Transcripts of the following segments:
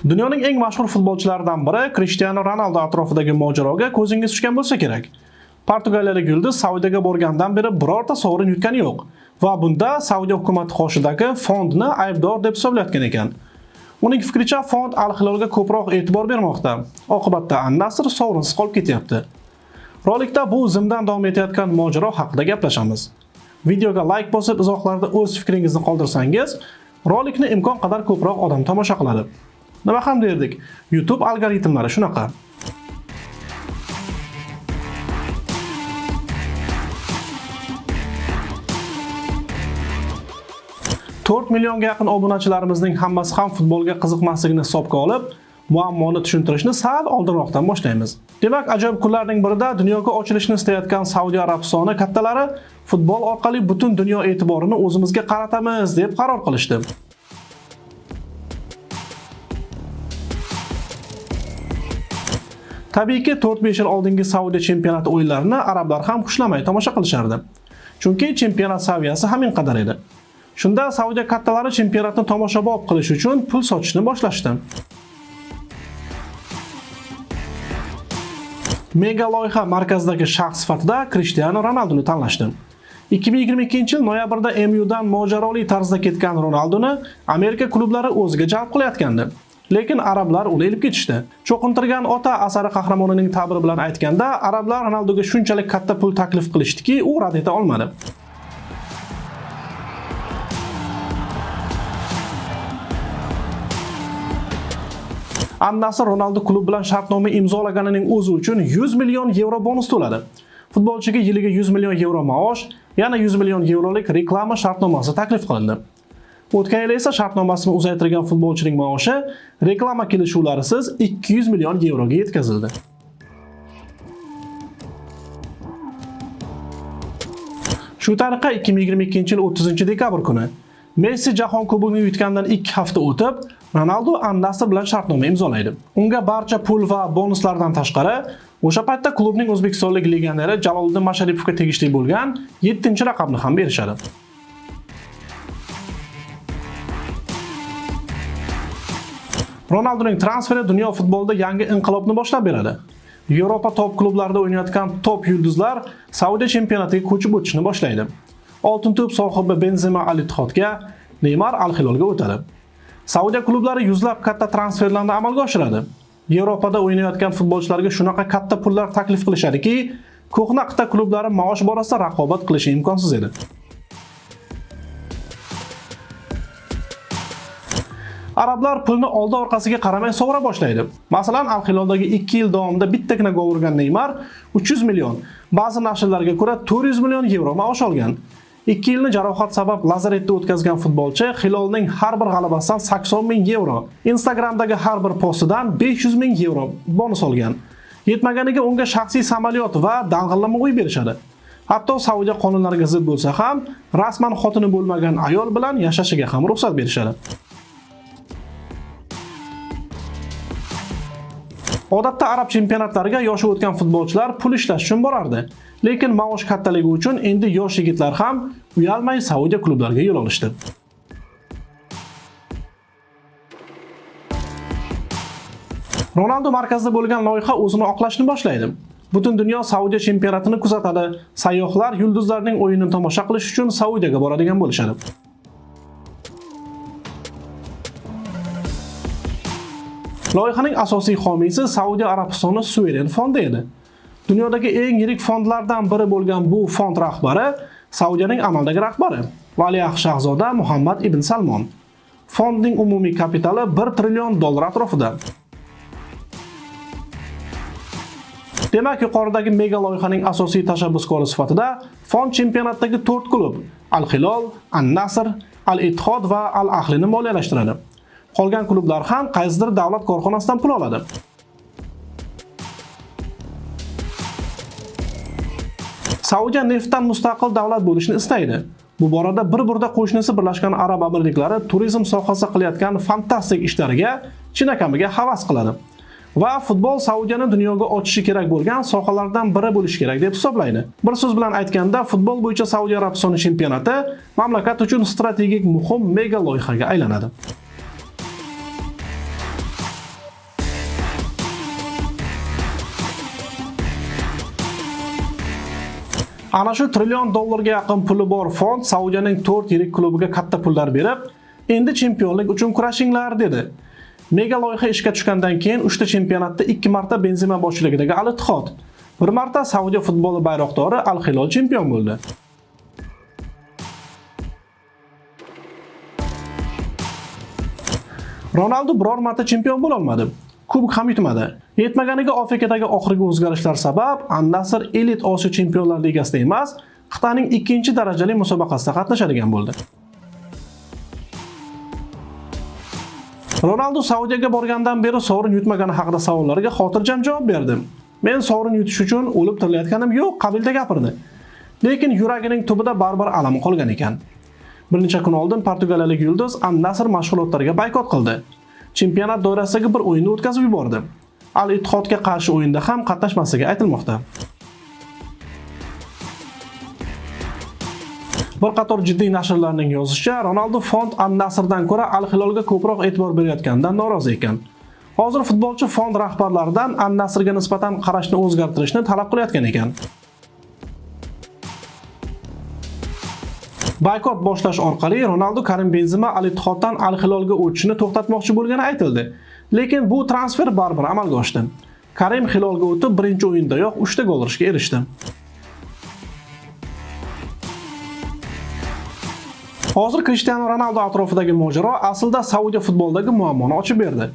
Dunyoning eng mashhur futbolchilaridan biri Cristiano Ronaldo atrofidagi mojaroga ko'zingiz tushgan bo'lsa kerak. Portugaliyalik yulduz Saudiyaga borgandan beri birorta sovrin yutgani yo'q va bunda Saudiya hukumati qoshidagi fondni aybdor deb hisoblayotgan ekan. Uning fikricha, fond Al Hilolga ko'proq e'tibor bermoqda. Oqibatda An-Nasr sovrinsiz qolib ketyapti. Rolikda bu zimdan davom etayotgan mojaro haqida gaplashamiz. Videoga like bosib, izohlarda o'z fikringizni qoldirsangiz, rolikni imkon qadar ko'proq odam tomosha qiladi. Nima ham derdik? YouTube algoritmlari shunaqa. 4 millionga yaqin obunachilarimizning hammasi ham futbolga qiziqmasligini hisobga olib, muammoni tushuntirishni sal oldinroqdan boshlaymiz. Demak, ajoyib kunlarning birida dunyoga ochilishni istayotgan Saudiya Arabistoni kattalari futbol orqali butun dunyo e'tiborini o'zimizga qaratamiz deb qaror qilishdi. Tabiiyki, 4-5 yil oldingi Saudiya chempionati o'yinlarini arablar ham xushlamay tomosha qilishardi. Chunki chempionat saviyasi hamin qadar edi. Shunda Saudiya kattalari chempionatni tomoshabob qilish uchun pul sochishni boshlashdi. Mega loyiha markazidagi shaxs sifatida Cristiano Ronaldoni tanlashdi. 2022-yil noyabrda MU dan mojaroli tarzda ketgan Ronaldoni Amerika klublari o'ziga jalb qilayotgandi. Lekin arablar uni ilib ketishdi. Cho'qintirgan ota asari qahramonining ta'biri bilan aytganda, arablar Ronaldoga shunchalik katta pul taklif qilishdiki, u rad eta olmadi. An-Nasr Ronaldo klub bilan shartnoma imzolaganining o'zi uchun 100 million yevro bonus to'ladi. Futbolchiga yiliga 100 million yevro maosh, yana 100 million yevrolik reklama shartnomasi taklif qilindi. O'tgan yil esa shartnomasini uzaytirgan futbolchining maoshi reklama kelishuvlarisiz 200 million yevroga yetkazildi. Shu tariqa 2022-yil 30-dekabr kuni Messi Jahon Kubogini yutgandan 2 hafta o'tib, Ronaldo An-Nasr bilan shartnoma imzolaydi. Unga barcha pul va bonuslardan tashqari, o'sha paytda klubning o'zbekistonlik legioneri Jaloliddin Masharipovga tegishli bo'lgan 7-raqamni ham berishadi. Ronaldoning transferi dunyo futbolida yangi inqilobni boshlab beradi. Yevropa top klublarida o'ynayotgan top yulduzlar Saudiya chempionatiga ko'chib o'tishni boshlaydi. Oltin to'p sohibi Benzema Al-Ittihodga, Neymar Al-Hilolga o'tadi. Saudiya klublari yuzlab katta transferlarni amalga oshiradi. Yevropada o'ynayotgan futbolchilarga shunaqa katta pullar taklif qilishadiki, ko'hna qit'a klublari maosh borasida raqobat qilishi imkonsiz edi. Arablar pulni oldi orqasiga qaramay sovura boshlaydi. Masalan, Al-Hiloldagi 2 yil davomida bittagina gol urgan Neymar 300 million, ba'zi nashrlarga ko'ra 400 million yevro maosh olgan. 2 yilni jarohat sabab lazaretda o'tkazgan futbolchi Hilolning har bir g'alabasidan 80 ming yevro, Instagramdagi har bir postidan 500 ming yevro bonus olgan. Yetmaganiga unga shaxsiy samolyot va dang'illama uy berishadi. Hatto Saudiya qonunlariga zid bo'lsa ham, rasman xotini bo'lmagan ayol bilan yashashiga ham ruxsat berishadi. Odatda arab chempionatlariga yoshi o'tgan futbolchilar pul ishlash uchun borardi. Lekin maosh kattaligi uchun endi yosh yigitlar ham uyalmay Saudiya klublariga yo'l olishdi. Ronaldo markazida bo'lgan loyiha o'zini oqlashni boshlaydi. Butun dunyo Saudiya chempionatini kuzatadi. Sayyohlar yulduzlarning o'yinini tomosha qilish uchun Saudiyaga boradigan bo'lishadi. Loyihaning asosiy homiysi Saudiya Arabistoni suveren fondi edi. Dunyodagi eng yirik fondlardan biri bo'lgan bu fond rahbari Saudiyaning amaldagi rahbari valiahd shahzoda Muhammad ibn Salmon. Fondning umumiy kapitali 1 trillion dollar atrofida. Demak, yuqoridagi mega loyihaning asosiy tashabbuskori sifatida fond chempionatdagi 4 klub Al-Hilol, An-Nasr, Al-Ittihod va Al-Ahlini moliyalashtiradi. Qolgan klublar ham qaysidir davlat korxonasidan pul oladi. Saudiya neftdan mustaqil davlat bo'lishni istaydi. Bu borada bir burda qo'shnisi Birlashgan Arab Amirliklari turizm sohasida qilayotgan fantastik ishlariga chinakamiga havas qiladi. Va futbol Saudiyani dunyoga ochishi kerak bo'lgan sohalardan biri bo'lishi kerak deb hisoblaydi. Bir so'z bilan aytganda, futbol bo'yicha Saudiya Arabistoni chempionati mamlakat uchun strategik muhim mega loyihaga aylanadi. Ana shu trillion dollarga yaqin puli bor fond Saudiyaning 4 yirik klubiga katta pullar berib, endi chempionlik uchun kurashinglar dedi. Mega loyiha ishga tushgandan keyin 3 ta chempionatda 2 marta Benzema boshchiligidagi Al Ittihod, 1 marta Saudiya futboli bayroqdori Al Hilol chempion bo'ldi. Ronaldu biror marta chempion bo'la olmadi. Kubok ham yutmadi. Yetmaganiga Afrikadagi oxirgi o'zgarishlar sabab Al-Nassr Elit Osiyo Chempionlar Ligasida emas, qit'aning 2-darajali musobaqasida qatnashadigan bo'ldi. Ronaldu Saudiyaga borgandan beri sovrin yutmagani haqida savollarga xotirjam javob berdi. Men sovrin yutish uchun o'lib tirilayotganim yo'q, qabilda gapirdi. Lekin yuragining tubida baribir alami qolgan ekan. Bir necha kun oldin portugaliyalik yulduz Al-Nassr mashg'ulotlariga boykot qildi. Chempionat doirasidagi bir o'yinni o'tkazib yubordi. Al Ittihodga qarshi o'yinda ham qatnashmasligi aytilmoqda. Bir qator jiddiy nashrlarning yozishicha, Ronaldu fond Al-Nassrdan ko'ra Al Hilolga ko'proq e'tibor berayotganidan norozi ekan. Hozir futbolchi fond rahbarlaridan Al-Nassrga nisbatan qarashni o'zgartirishni talab qilayotgan ekan. Boykot boshlash orqali Ronaldu Karim Benzema Al Ittihoddan Al Hilolga o'tishini to'xtatmoqchi bo'lgani aytildi. Lekin bu transfer baribir amalga oshdi. Karim Hilolga o'tib, birinchi o'yindayoq 3 ta gol urishga erishdi. Hozir Cristiano Ronaldo atrofidagi mojaro aslida Saudiya futbolidagi muammoni ochib berdi.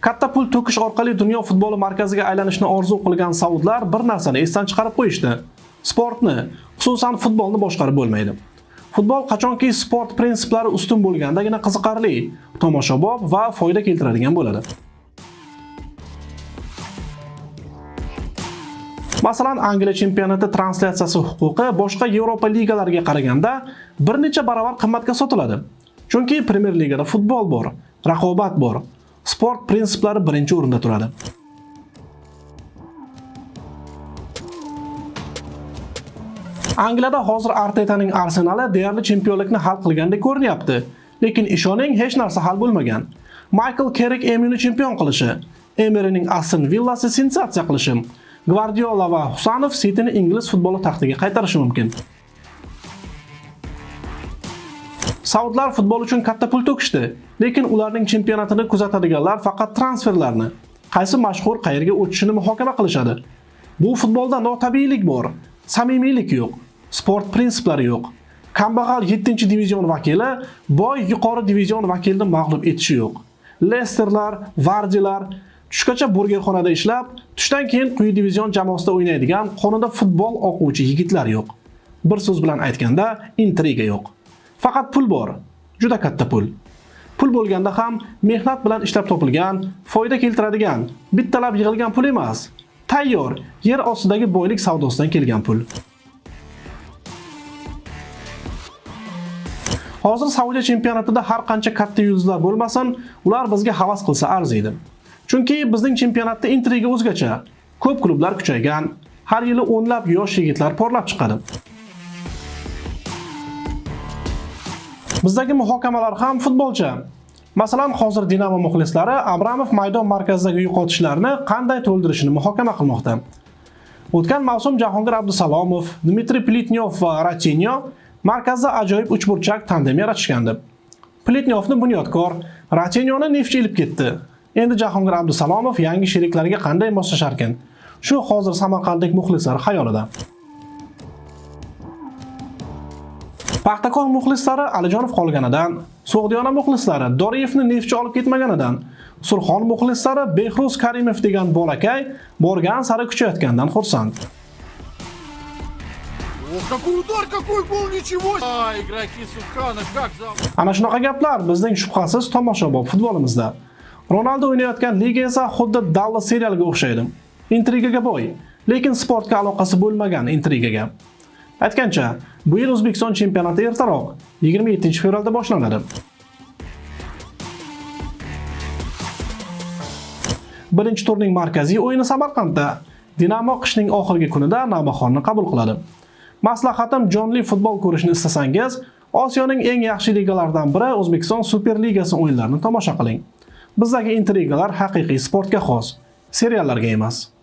Katta pul to'kish orqali dunyo futboli markaziga aylanishni orzu qilgan saudlar bir narsani esdan chiqarib qo'yishdi. Sportni, xususan futbolni boshqarib bo'lmaydi. Futbol qachonki sport prinsiplari ustun bo'lgandagina qiziqarli, tomoshabob va foyda keltiradigan bo'ladi. Masalan, Angliya chempionati translyatsiyasi huquqi boshqa Yevropa ligalariga qaraganda bir necha barobar qimmatga sotiladi. Chunki Premier Ligada futbol bor, raqobat bor. Sport prinsiplari birinchi o'rinda turadi. Angliyada hozir Artetaning Arsenali deyarli chempionlikni hal qilgandek ko'rinyapti. Lekin ishoning, hech narsa hal bo'lmagan. Michael Carrick MUni chempion qilishi, Emeryning Aston Villasi sensatsiya qilishi, Guardiola va Husanov Cityni ingliz futboli taxtiga qaytarishi mumkin. Saudlar futbol uchun katta pul to'kishdi, lekin ularning chempionatini kuzatadiganlar faqat transferlarni, qaysi mashhur qayerga o'tishini muhokama qilishadi. Bu futbolda notabiiylik bor, samimiylik yo'q, sport prinsiplari yo'q. Kambag'al 7-divizion vakili boy yuqori divizion vakilini mag'lub etishi yo'q. Leicesterlar, Vardilar tushgacha burgerxonada ishlab, tushdan keyin quyi divizion jamoasida o'ynaydigan qonida futbol o'quvchi yigitlar yo'q. Bir so'z bilan aytganda, intriga yo'q. Faqat pul bor, juda katta pul. Pul bo'lganda ham mehnat bilan ishlab topilgan, foyda keltiradigan, bittalab yig'ilgan pul emas. Tayyor, yer ostidagi boylik savdosidan kelgan pul. Hozir Saudiya chempionatida har qancha katta yulduzlar bo'lmasin, ular bizga havas qilsa arziydi. Chunki bizning chempionatda intriga o'zgacha. Ko'p klublar kuchaygan, har yili o'nlab yosh yigitlar porlab chiqadi. Bizdagi muhokamalar ham futbolcha. Masalan, hozir Dinamo muxlislari Abramov maydon markazidagi yo'qotishlarni qanday to'ldirishini muhokama qilmoqda. O'tgan mavsum Jahongir Abdusalomov, Dmitriy Plitnyov va Ratinho markazda ajoyib uchburchak tandem yaratishgandi. Plitnyovni Bunyodkor, Ratinhoni Neftchi ilib ketdi. Endi Jahongir Abdusalomov yangi sheriklarga qanday moslasharkan? Shu hozir samarqandlik muxlislar xayolida. Paxtakor muxlislari Alijonov qolganidan, So'g'diyona muxlislari Doriyevni Neftchi olib ketmaganidan, Surxon muxlislari Behruz Karimov degan bolakay borgan sari kuchayotganidan xursand. Ох, какой удар, какой гол, ничего! А, игроки Сухана, как за... Ana shunaqa gaplar bizning shubhasiz tomoshabob futbolimizda. Ronaldo o'ynayotgan liga esa xuddi Dallas serialiga o'xshaydi. Intrigaga boy, lekin sportga aloqasi bo'lmagan intrigaga. Aytgancha, bu yil O'zbekiston chempionati ertaroq, 27-fevralda boshlanadi. Birinchi turning markaziy o'yini Samarqandda. Dinamo qishning oxirgi kunida Navbahorni qabul qiladi. Maslahatim, jonli futbol ko'rishni istasangiz, Osiyoning eng yaxshi ligalaridan biri O'zbekiston Superligasi o'yinlarini tomosha qiling. Bizdagi intrigalar haqiqiy sportga xos, seriallarga emas.